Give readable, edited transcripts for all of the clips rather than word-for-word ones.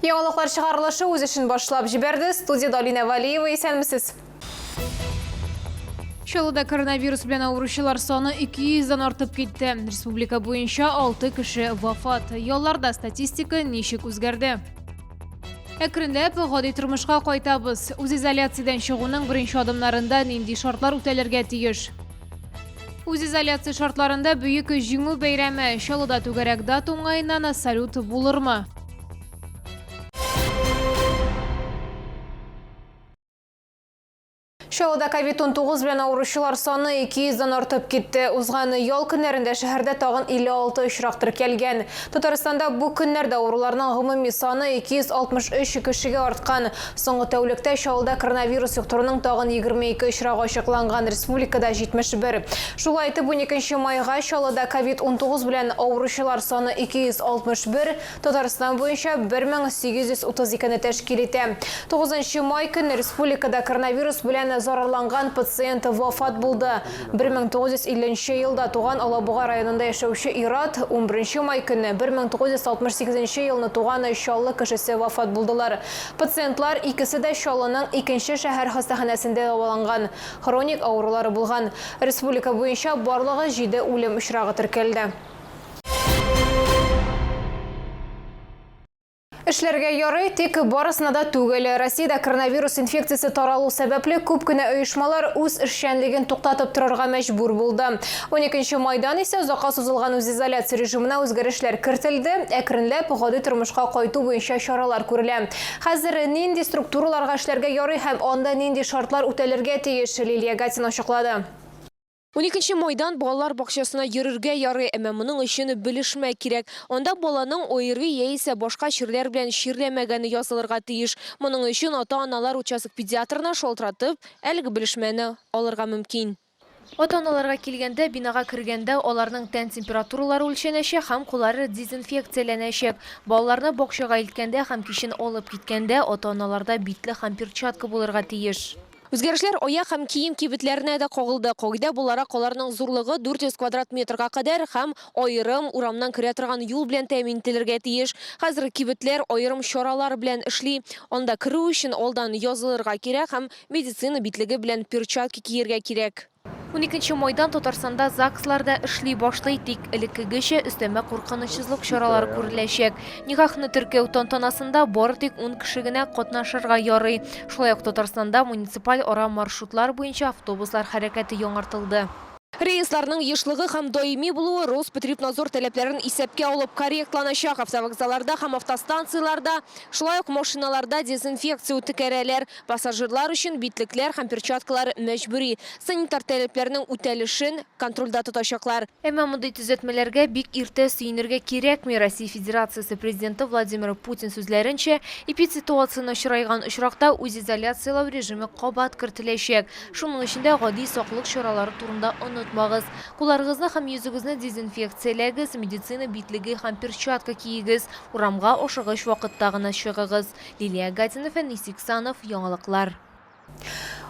Яңалыклар чыгарылышы үз эшен башлап җибәрде. Студиядә Алинә Валиева, исәнмесез. Чаллыда коронавирус белән авыручылар саны 200 дән артып китте. Республика буенча 6 кеше вафат. Ялларда статистика ничек үзгәрде? Әкренләп гади тормышка кайтабыз. Үзизоляциядән чыгуның беренче адымнарында нинди шартлар үтәлергә тиеш? Үзизоляция шартларында Бөек Җиңү бәйрәме. Чаллыда түгәрәк дата уңаеннан салют булырмы? Чаллыда ковид-19 белән авыручылар саны 200 дән артып китте. Узган ял көннәрендә шәһәрдә тагын 56 очрак теркәлгән. Татарстанда бу көннәрдә авыруларның гомуми саны 263 кешегә арткан. Соңгы тәүлектә Чаллыда коронавирус йоктыруның тагын 22 очрагы ачыкланган, республикада, 71. Шулай итеп, уникенче майга Чаллыда ковид-19 белән авыручылар саны 261, Татарстан буенча 1832 не тәшкил итә. Тугызынчы май көнне республикада коронавирус белән зарарланган пациент вафат булды. 1950 нче елда туган Алабуга районында яшәүче ир-ат, унберенче май көнне 1968 нче елны туган Чаллы кешесе вафат булдылар. Пациентлар икесе дә Чаллының икенче шәһәр хастаханәсендә дәваланган, хроник авырулары булган. Республика буенча барлыгы җиде үлем очрагы теркәлде. Эшләргә ярый, тик барысына да түгел. Россиядә коронавирус инфекциясе таралу сәбәпле, күп кенә оешмалар үз эшчәнлеген туктатып торырга мәҗбүр булды. 12 майдан исә озакка сузылган үзизоляция режимына үзгәрешләр кертелде, әкренләп гади тормышка кайту буенча чаралар күрелә. Хәзер нинди структураларга эшләргә ярый һәм анда нинди шартлар үтәлергә тиеш, Лилия Гатина ачыклады. Уникенче майдан балалар бакчасына йөрергә ярый, әмма моның өчен белешмә кирәк. Анда баланың ОРВИ яисә башка чирләр белән чирләмәгәне язылырга тиеш. Моның өчен ата-аналар участок педиатрына шалтыратып, әлеге белешмәне алырга мөмкин. Ата-аналарга килгәндә, бинага кергәндә аларның тән температуралары үлчәнәчәк һәм куллары дезинфекцияләнәчәк. Балаларны бакчага илткәндә һәм кичен алып киткәндә ата-аналарда битлек һәм перчатка булырга тиеш. Үзгәрешләр аяк һәм кием кибетләренә дә кагылды. Кагыйдә буларак, аларның зурлыгы 400 квадрат метрга кадәр һәм аерым урамнан керә торган юл белән тәэмин ителергә тиеш. Хәзер кибетләр аерым чаралар белән эшли. Анда керү өчен алдан язылырга кирәк һәм медицина битлеге белән перчатка киергә кирәк. Уникенче майдан Татарстанда ЗАГСлар да эшли башлый, тик элеккегечә өстәмә куркынычсызлык чаралары күреләчәк. Никахны теркәү тантанасында бары тик ун кеше генә катнашырга ярый. Шулай ук Татарстанда муниципаль ара маршрутлар буенча автобуслар хәрәкәте яңартылды. Рейсларның ешлыгы һәм даими булуы Роспотребнадзор таләпләрен исәпкә алып корректланачак. Автовокзалларда һәм автостанцияләрдә, шулай ук машиналарда дезинфекция үткәрәләр. Пассажирлар өчен битлекләр һәм перчаткалар мәҗбүри. Санитар таләпләрнең үтәлешен контрольдә тотачаклар. Әмма мондый төзәтмәләргә бик иртә сөенергә кирәкми. Россия Федерациясе Президенты Владимир Путин сүзләренчә, эпидситуация начарайган очракта үзизоляцияләү режимы кабат кертеләчәк. Шуның өчен дә гади саклык чаралары турында онытмагыз. Кулларыгызны һәм йөзегезне дезинфекцияләгез, медицина битлеге һәм перчатка киегез, урамга ашыгыч вакытта гына чыгыгыз. Лилия Гатина, Фәнис Иксанов, Яңалыклар.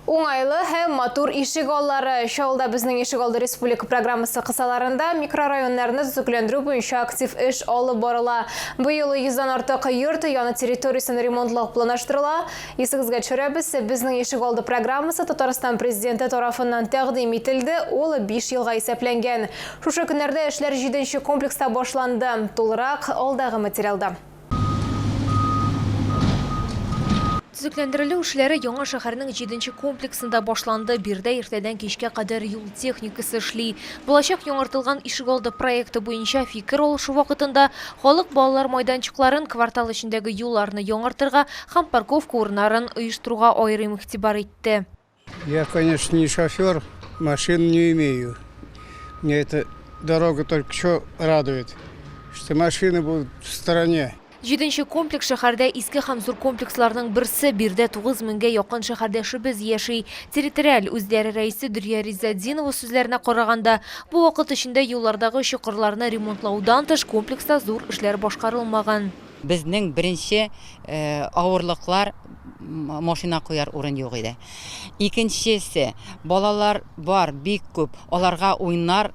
Уңайлы һәм матур ишек аллары. Чаллыда Безнең ишегалды республика программасы кысаларында микрорайоннарны төзекләндерү буенча актив эш алып барыла. Быел йөздән артык йорт яны территориясен ремонтлау планлаштырыла. Исегезгә төшерәбез, Безнең ишегалды программасы Татарстан Президенты тарафыннан тәкъдим ителде, ул биш елга исәпләнгән. Шушы көннәрдә эшләр җиденче комплекста башланды. Тулырак, алдагы материалда. Төзекләндерелү эшләре яңа шәһәрнең җиденче комплексында башланды. Биредә иртәдән кичкә кадәр юл техникасы эшли. Булачак яңартылган ишегалды проекты буенча фикер алышу вакытында халык балалар майданчыкларын, квартал эчендәге юлларны яңартырга һәм парковка урыннарын оештыруга аерым игътибар итте. Я, конечно, не шофер, машин не имею. Мне эта дорога только что радует, что машины будут в стороне. Җиденче комплекс шәһәрдә иске һәм зур комплексларның берсе. Биредә 9 меңгә якын шәһәрдәшебез яши. Территориаль үзидарә рәисе Дөрия Ризатдинова сүзләренә караганда, бу вакыт эчендә юллардагы чокырларны ремонтлаудан тыш, комплекста зур эшләр башкарылмаган. Безнең беренче авырлыклар машина куяр урын юк иде. Икенчесе, балалар бар бик күп, аларга уйнар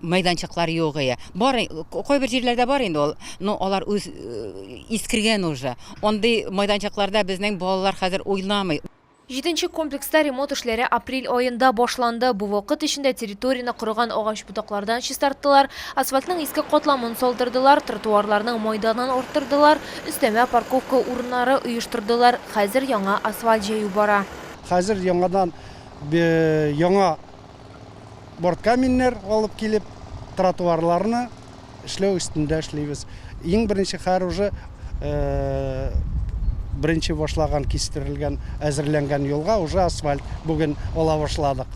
Мәйданчыклар юк ие. Бар, кайбер җирләрдә бар инде ул, но алар үз искергән уже. Андый майданчыкларда безнең балалар хәзер уйнамый. Җиденче комплекста ремонт эшләре апрель аенда башланды. Бу вакыт эчендә территорияне корыган агач ботаклардан чистарттылар, асфальтның иске катламын салдырдылар, тротуарларның майданын арттырдылар, өстәмә парковка урыннары оештырдылар. Хәзер яңа асфальт җәю бара. Хәзер яңадан яңа борткаменнәр алып килеп, тротуарларны эшләү өстендә эшлибез. Иң беренче хәр уже беренче башлаган кистерелгән, әзерләнгән юлга уже асфальт бүген ала башладык.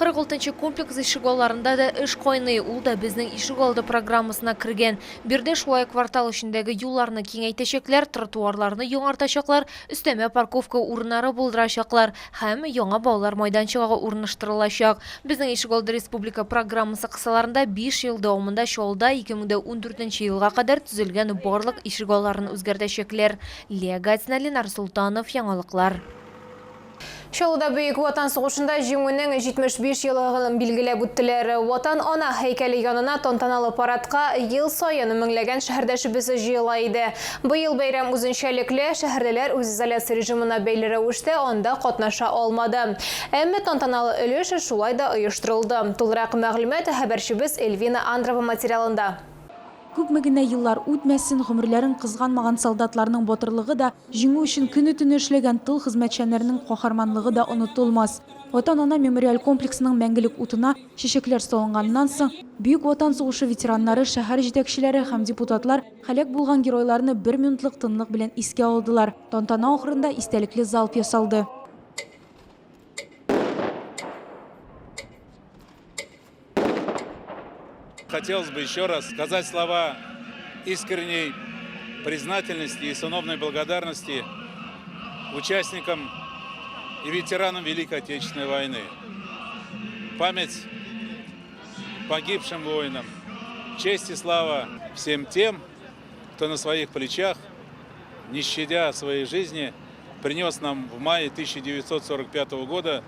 46 нчы комплекс ишегалларында да эш кайный, ул да Безнең ишегалды программасына кергән. Биредә шулай ук квартал эчендәге юлларны киңәйтәчәкләр, тротуарларны яңартачаклар, өстәмә парковка урыннары булдырачаклар һәм яңа балалар майданчыгы урныштырылачак. Безнең ишегалды республика программасы кысаларында биш ел дәвамында Чаллыда 2014 нче елга кадәр төзелгән барлык ишегалларын үзгәртәчәкләр. Лилия Гатина, Ленар Солтанов, Яңалыклар. Чаллыда Бөек Ватан сугышында Җиңүнең 75 еллыгын билгеләп үттеләр. Ватан-Ана һәйкәле янына тантаналы парадка ел саен меңләгән шәһәрдәшебез җыела иде. Быел бәйрәм үзенчәлекле, шәһәрлеләр үзизоляция режимына бәйле рәвештә анда катнаша алмады. Әмма тантаналы өлеш шулай да оештырылды. Тулырак мәгълүмат хәбәрчебез Эльвина Андрова материалында. Күпме генә еллар үтмәсен, гомерләрен кызганмаган солдатларның батырлыгы да, Җиңү өчен көне-төне эшләгән тыл хезмәтчәннәренең каһарманлыгы да онытылмас. Ватан-Ана мемориаль комплексының мәңгелек утына чәчәкләр салынганнан соң, Бөек Ватан сугышы ветераннары, шәһәр җитәкчеләре һәм депутатлар һәлак булган геройларны бер минутлык тынлык белән искә алдылар. Тантана ахырында истәлекле залп ясалды. Хотелось бы еще раз сказать слова искренней признательности и сыновной благодарности участникам и ветеранам Великой Отечественной войны. Память погибшим воинам, честь и слава всем тем, кто на своих плечах, не щадя своей жизни, принес нам в мае 1945 года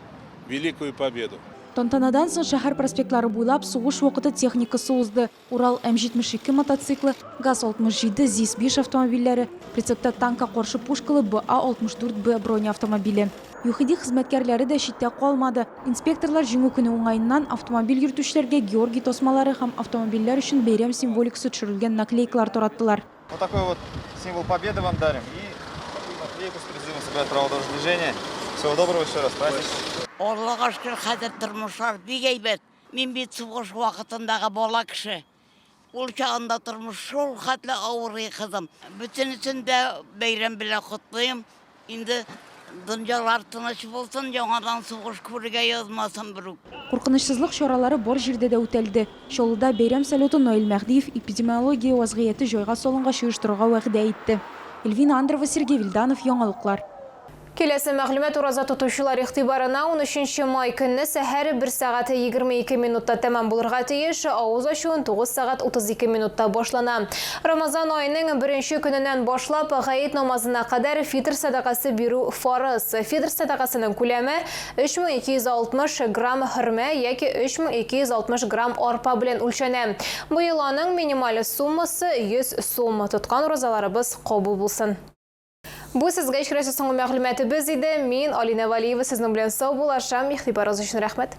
Великую Победу. Тантанадан соң шәһәр проспектлары буйлап сугыш вакыты техникасы узды. Урал М-72 мотоциклы, ГАЗ-67, ЗИС-5 автомобильләре, прицепта танкка каршы пушкалы БА-64Б бронеавтомобиле. ЮХИДИ хезмәткәрләре дә читтә калмады. Инспекторлар Җиңү көне уңаеннан автомобиль йөртүчеләргә Георгий тасмалары һәм автомобильләр өчен бәйрәм символикасы төшерелгән наклейкалар тараттылар. Вот такой вот символ победы вам дарим и такую наклейку с призывом соблюдать правила дорожного движения. Всего доброго еще раз, праздник. Аллага шөкер, хәзер тормышлар бик әйбәт. Мин бит сугыш вакытындагы бала кеше. Ул чагында тормыш шул хәтле авыр и кызым. Бөтенесен дә бәйрәм белән котлыйм. Инде дөньялар тыныч булсын, яңадан сугыш күрергә язмасын берүк. Куркынычсызлык чаралары бар җирдә дә үтәлде. Чаллыда бәйрәм салютын Наил Мәһдиев эпидемиология вазгыяте җайга салынгач оештырырга вәгъдә итте. Эльвина Андрова, Сергей Вильданов, Яңалыклар. Киләсе мәгълүмат ураза тотучылар игътибарына унөченче май көнне сәһәр бер сәгать 22 минутта тәмам булырга тиеш, авыз ачу 19 сәгать 32 минутта башлана. Рамазан аеның беренче көненнән башлап гает намазына кадәр фитр сәдакасы бирү фарыз. Фитр сәдакасының күләме 3260 грамм хөрмә яки 3260 грамм арпа белән үлчәнә. Быел аның минималь суммасы 100 сум. Тоткан уразаларыбыз кабул булсын. Бу сезгә ишкерәсе соңгы мәгълүматыбыз иде. Мин, Алинә Валиева, сезнең белән сау булашам. Игътибарыгыз өчен рәхмәт.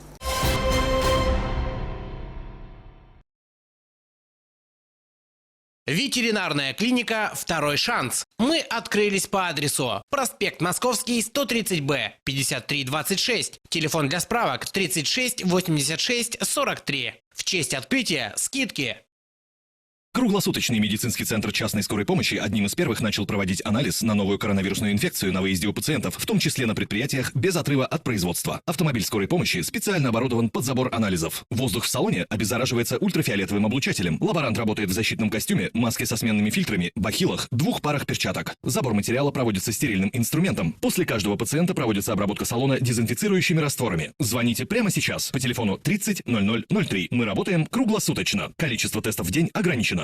Ветеринарная клиника «Второй шанс». Мы открылись по адресу проспект Московский, 130Б, 5326. Телефон для справок 36 86 43. В честь открытия скидки. Круглосуточный медицинский центр частной скорой помощи одним из первых начал проводить анализ на новую коронавирусную инфекцию на выезде у пациентов, в том числе на предприятиях без отрыва от производства. Автомобиль скорой помощи специально оборудован под забор анализов. Воздух в салоне обеззараживается ультрафиолетовым облучателем. Лаборант работает в защитном костюме, маске со сменными фильтрами, бахилах, двух парах перчаток. Забор материала проводится стерильным инструментом. После каждого пациента проводится обработка салона дезинфицирующими растворами. Звоните прямо сейчас по телефону 30 00 03. Мы работаем круглосуточно. Количество тестов в день ограничено.